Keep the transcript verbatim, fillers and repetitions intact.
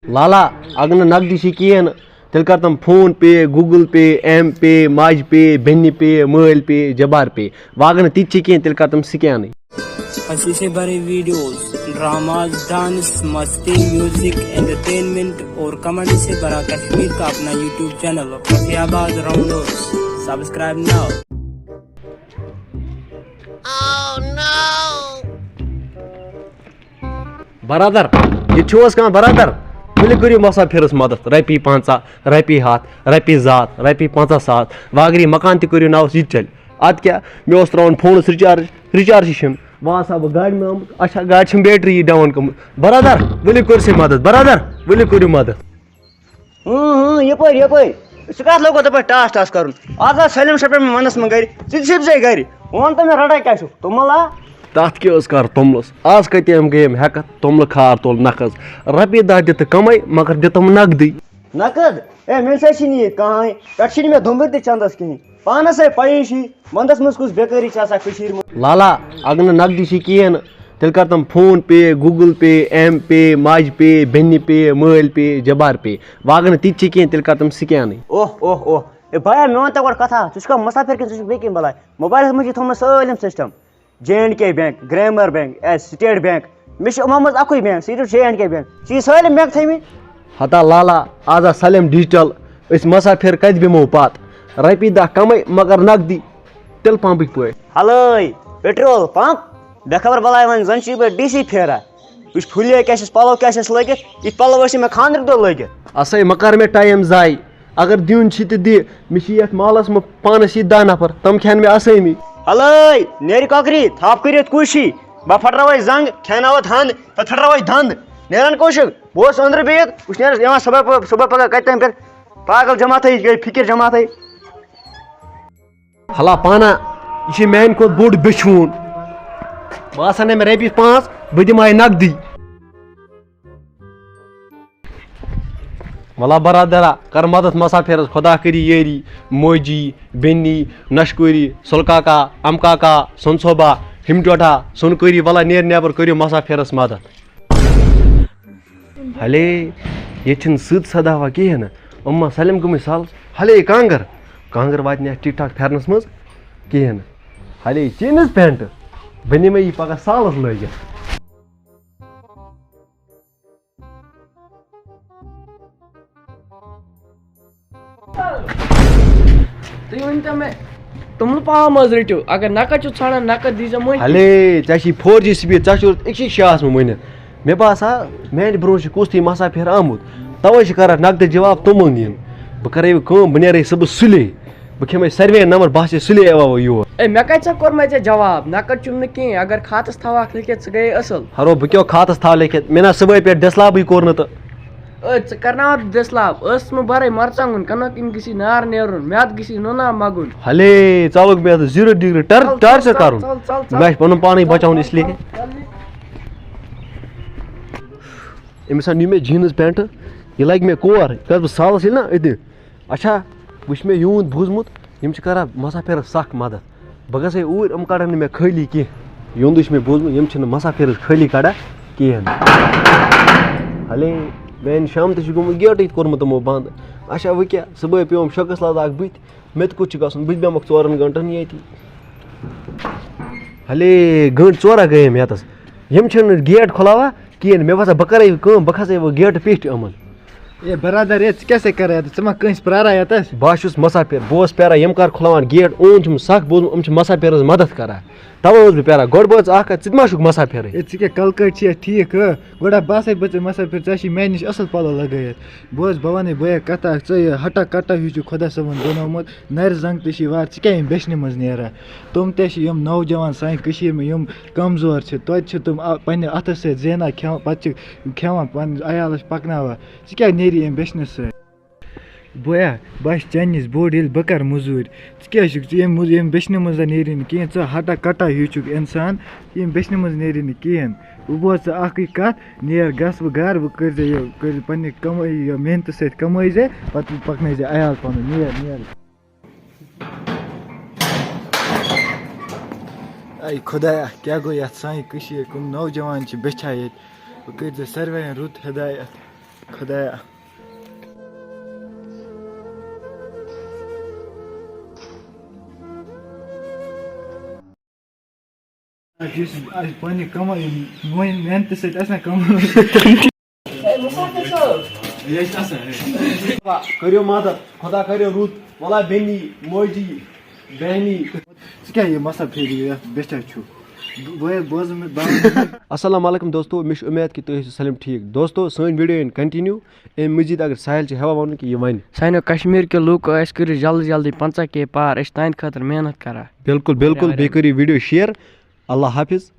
لالا، اگر نہٕ نقدی چھِ کِہیٖنۍ نہٕ، تیٚلہِ کر تِم فون پے، گوٗگل پے، ایم پے، ماجہِ پے، بیٚنہِ پے، مٲلۍ پے، جبار پے۔ وۄنۍ اگر نہٕ تِتہِ چھِ کِہیٖنۍ، تیٚلہِ کر تِم سکینٕے۔ ہنسی سے بھرے ویڈیوز، ڈراماز، ڈانس، مستی، میوزک، انٹرٹینمنٹ اور کمڈی سے بھرا کشمیر کا اپنا یوٹیوب چینل فتح آباد راؤنڈرز۔ سبسکرائب ناؤ۔ برادر، یہِ چھُ حظ کانٛہہ برادر؟ ؤلِو کٔرِو مسافرس مدد، رۄپیہِ پنٛژاہ، رۄپیہِ ہتھ، رۄپیہِ زٕ ہتھ، رۄپیہِ پنٛژاہ ساس، وۄنۍ اگر یہِ مکان تہِ کٔرِو نوس، یہِ تہِ چلہِ۔ ادٕ کیٛاہ، مےٚ اوس ترٛاوُن فونس recharge، recharge چھُنہٕ۔ وۄنۍ آسہٕ ہا بہٕ گاڑِ منٛز آمُت، اچھا، گاڑِ چھُنہٕ battery یی down گٔمٕژ۔ برادر، ؤلِو کٔرِو سا مدد، برادر، ؤلِو کٔرِو مدد۔ ہٕں، ہٕں، یپٲرۍ، یپٲرۍ۔ ژٕ کتھ لوگُکھ دپان ٹاس ٹاس کرُن؟ از آو سٲلِم شپے مےٚ ونس منٛز گرِ، ژٕ تہِ چھُکھ ژے گرِ۔ وۄنۍ وَن تہٕ مےٚ رٹا کیٛاہ چھُکھ؟ توٚمُل ہا؟ تتھ کیٛاہ حظ کر توٚملس؟ از کتہِ أمۍ گٔیم ہٮ۪کتھ؟ توٚملہٕ کھار تُل نکھس۔ رۄپیہِ دہ دِتہٕ کمے، مگر دِتم نقدٕے۔ نقد؟ اے، مےٚ سۭتۍ چھِنہٕ یہِ کٕہٕنۍ۔ پٮ۪ٹھٕ چھِنہٕ مےٚ دۄمبٕرۍ تہِ چندس کِہیٖنۍ۔ پانس ہے پَیی چھِ، ونٛدس منٛز کُس بیکٲری چھِ آسان کٔشیٖرِ منٛز۔ لالا، اگر نہٕ نقدی چھِ کِہیٖنۍ نہٕ، تیٚلہِ کر تِم فون پے، گوٗگل پے، ایم پے، ماجہِ پے، بیٚنہِ پے، مٲلۍ پے، جبار پے۔ وۄنۍ اگر نہٕ تِتہِ چھِ کِہیٖنۍ، تیٚلہِ کر تِم سکینٕے۔ اوہ، اوہ، اوہ۔ اے بایا، مےٚ وَن تہٕ گۄڈٕ کَتھا، ژٕ چھُکھا مُسافِر کِنہٕ ژٕ چھُکھ بیٚیہِ کینٛہہ بَلاے؟ موبایلَس منٛز چھِ تھوٚمُت سٲلِم system, J and K bank, grammar bank, A, state bank. مےٚ چھِ یِمو منٛز اَکُے بینک، صرف جے اینڈ کے بینک۔ ژےٚ چھِ سٲلِم بینک تھٲیمٕتۍ۔ ہتا لالا، آز آ سٲلِم ڈیجیٹل، أسۍ مُسافِر کَتہِ بیٚہمو پَتہٕ؟ رۄپیہِ دَہ کَمٕے، مگر نقدی، تِلہٕ پمپٕکۍ پٲٹھۍ۔ ہلٲے، پیٹرول پمپ، بے خبر بلاے وۄنۍ زن چھُے بہٕ ڈی سی پھیران۔ وٕچھ پھُلیے کیٛاہ چھَس، پلو کیٛاہ چھَس لٲگِتھ، یِتھ پلو ٲسۍ مےٚ خانٛدرٕ دۄہ لٲگِتھ۔ اسے مہ کر مےٚ ٹایم ضایع، اگر دیُن چھی تہٕ دِ، مےٚ چھِ یتھ محلس منٛز پانس سۭتۍ دَہ نفر، تِم کھٮ۪ن مےٚ اسٲمی۔ ہلٲے، نیرِ کۄکری، تھپھ کٔرِتھ کُشی، بہٕ پھٹراوے زنگ، کھٮ۪ناوتھ ہند، پتہٕ پھٹراوے دند۔ نیران کوٚت چھُکھ؟ بہٕ اوسُس أنٛدرٕ بِہِتھ، وٕچھ نیرس یِوان صُبحٲے پہ-، صُبحٲے پگاہ کتہِ تام پٮ۪ٹھ۔ پاگل جماعتھٕے گٔے فِکِر جماعتھٕے۔ ہلا پانا، یہِ چھُ میانہِ کھۄتہٕ بوٚڑ بیچھوٗن۔ بہٕ آسہٕ ہا نہٕ مےٚ رۄپیہِ پانٛژھ، بہٕ دِمہٕ ہا یہِ نقدٕے۔ ولا برادرا، کر مدد مسافرس، خدا کری یٲری۔ موجی، بیٚنی، نشکوری، سُلہٕ کاکا، امہٕ کاکا، سُن صٲبا، ہِم ٹوٹھا، سُن کٲری، ولا نیر نٮ۪بر، کٔرِو مسافرس مدد۔ ہلے، ییٚتہِ چھِنہٕ سٕژ سدا ہوا کِہیٖنۍ نہٕ۔ یِم ما سٲلِم گٔمٕتۍ سالس؟ ہلے کانٛگٕر، کانٛگٕر واتہِ نہٕ اَتھ ٹھیٖک ٹھاک پھٮ۪رنَس منٛز کِہیٖنۍ نہٕ۔ ہلے جیٖنٕز پٮ۪نٛٹ، بہٕ نِمَے یہِ پگاہ سالس لٲگِتھ۔ تُہۍ ؤنۍ تو مےٚ، توٚملہٕ پاوا منٛز رٔٹِو، اگر نقد چھُ ژھانڈان، نقد دیٖزیو مٔنٛزۍ۔ ہلے، ژےٚ چھی فور جی سپیٖڈ، ژےٚ چھُ أکسٕے شاہس منٛز ؤنِتھ۔ مےٚ باسان، میانہِ برونٛہہ چھُ کُس تام مسافر آمُت، توے چھِ کران نقدٕ جواب توٚمُل نِن۔ بہٕ کرے وۄنۍ کٲم، بہٕ نیرے صُبحس سُلے، بہٕ کھٮ۪مے ساروے نمبر، بہٕ آسے سُلے یِوان وۄنۍ یور۔ اے، مےٚ کتہِ سا کوٚر مےٚ ژےٚ جواب؟ نقد چھُم نہٕ کینٛہہ، اگر کھاتس تھاوہکھ لیکھِتھ، سُہ گٔیے اصل۔ ہرو، بہٕ کیٛاہ کھاتس تھاوٕ لیکھِتھ؟ مےٚ نہ صُبحٲے پٮ۪ٹھ دٔسلابٕے کوٚر نہٕ تہٕ۔ أتھۍ ژٕ کرناوتھ دٔسلاب، ٲسَس منٛز بَرٕے مرژٕوانٛگُن، کَنَک کِنۍ گٔژھی نار نیرُن، میٛادٕ گٔژھی نُنہٕ آب مَگُن۔ ہَلے، ژَلُکھ مےٚ اَتھ زیٖرو ڈگری ٹر-، ژَل، ٹارچَر ژَل، کَرُن۔ ژَل، ژَل، ژَل۔ مےٚ چھِ پَنُن پانٕے ژَل، بَچاوُن ژَل، اس لیے۔ ژَل، ژَل۔ أمِس ہا نیوٗ مےٚ جیٖنٕز پٮ۪نٛٹ، یہِ لَگہِ مےٚ کور، یہِ کَرٕ بہٕ سالَس ییٚلہِ نا أتہِ۔ اچھا، وٕچھ مےٚ یِہُنٛد بوٗزمُت، یِم چھِ کَران مُسافِرَس سَخ مَدَد۔ بہٕ گژھے اوٗرۍ، یِم کَڑَن نہٕ مےٚ خٲلی کینٛہہ۔ یِہُنٛدُے چھُ مےٚ بوٗزمُت، یِم چھِنہٕ مُسافِرَس خٲلی کَڑان کِہیٖنۍ۔ ہَلے، میٛانہِ شامہٕ تہِ چھُ گوٚمُت گیٹٕے کوٚرمُت یِمو بنٛد۔ اچھا، وۄنۍ کیٛاہ؟ صُبحٲے پیوٚوُم شخص لداخ بٕتھِ، مےٚ تہِ کوٚت چھُ گژھُن؟ بہٕ تہِ بیٚہمَکھ ژورَن گٲنٛٹَن ییٚتی۔ ہَلے، گٲنٛٹہٕ ژورہ گٔیَم یَتَس۔ یِم چھِنہٕ گیٹ کھُلاوان کِہیٖنۍ۔ مےٚ باسان، بہٕ کَرَے کٲم، بہٕ کھسَے وۄنۍ گیٹہٕ پیٚٹھۍ یِمَن۔ اے برادر، اے، ژٕ کیٛاہ سا کران یَتَس؟ ژٕ ما کٲنٛسہِ پرٛاران یَتَس؟ بہٕ ہا چھُس مُسافِر، بہٕ اوسُس پیاران، یِم کر کھُلاوان گیٹ۔ اوٗن چھُم سَکھ بوٗزمُت، یِم چھِ مُسافِرَس مدد کران۔ تَوَے اوسُس بہٕ پیاران۔ گۄڈٕ بہٕ ٲس اَکھ کَتھ، ژٕ تہِ ما چھُکھ مُسافِرٕے؟ اے، ژٕ کیٛاہ کَلہٕ کٔٹۍ چھِ یَتھ ٹھیٖک، ہہ؟ گۄڈٕ ہا بہٕ آسَے بہٕ ژےٚ مُسافِر، ژےٚ چھِ میٛانہِ نِش اَصٕل پَلو لَگٲیِتھ۔ بوز، بہٕ وَنَے بٲیَہ کَتھا اَکھ، ژٕ یہِ ہَٹا کَٹا ہیوٗ چھُکھ خۄدا صٲبَن بَنومُت، نَرِ زَنٛگ تہِ چھِ وار، ژٕ کیٛاہ ییٚمہِ بیچھنہِ منٛز نیران؟ تِم تہِ چھِ یِم نوجوان سانہِ کٔشیٖرِ منٛز، یِم کمزور چھِ، توتہِ چھِ تِم آ-، پننہِ اَتھٕ سۭتۍ زینان، کھٮ۪وان، پتہٕ چھِ کھٮ۪وان، پننِس عیالَس چھِ پَکناوان۔ ژٕ کیٛاہ نیری اَمہِ بیچھنہِ سۭتۍ؟ بویا، بہٕ آسہٕ چانہِ نِش بوٚڑ، ییٚلہِ بہٕ کَرٕ مٔزوٗرۍ۔ ژٕ کیٛاہ چھُکھ، ژٕ ییٚمہِ مٔز-، ییٚمہِ بیچھنہِ منٛز نیری نہٕ کِہیٖنۍ، ژٕ ہَٹا کَٹا ہیوٗ چھُکھ اِنسان، ییٚمہِ بیچھنہِ منٛز نیری نہٕ کِہیٖنۍ۔ وۄنۍ بوز ژٕ اَکٕے کَتھ، نیر گژھ وۄنۍ گَرٕ، وۄنۍ کٔرۍ زِ یہِ، کٔرۍ زِ پننہِ کَمٲے، یہِ محنتہٕ سۭتۍ کَمٲے زِ، پَتہٕ پَکنٲے زِ عیال پَنُن، نیر، نیر۔ اے خۄدایا، کیٛاہ گوٚو یَتھ سانہِ کٔشیٖرِ؟ کٕم نوجوان چھِ بیٚچھان ییٚتہِ؟ وۄنۍ کٔرۍ زِ ساروِیَن رُت ہدایت۔ خۄدایا۔ یُس اَسہِ پننہِ کمٲے، میٛانہِ محنتہٕ سۭتۍ آسہِ نہ کمٲے۔ کٔرِو مدد، خۄدا کٔرِو رُت، وَلا بیٚنی، موجی، بیٚہنی۔ ژٕ کیٛاہ یہِ مسا پھیری یَتھ بیچھا چھُ؟ بہٕ، بہٕ، بہٕ حظ، بہٕ حظ السلام علیکم دوستو، مےٚ چھِ اُمید کہِ تُہۍ ٲسِو سٲلِم ٹھیٖک۔ دوستو، سٲنۍ video یِن continue۔ اَمہِ مٔزیٖد اگر ساحل چھِ ہٮ۪وان وَنُن کہِ یہِ وَنہِ۔ سانیو کشمیر کیو لوٗکو، اَسہِ کٔرِو جلدی جلدی پنٛژاہ کے پار، أسۍ چھِ تُہنٛدِ خٲطرٕ محنت کران۔ بِلکُل، بِلکُل، واریاہ، بیٚیہِ واریاہ۔ کٔرِو یہِ video share۔ اللہ حافظ۔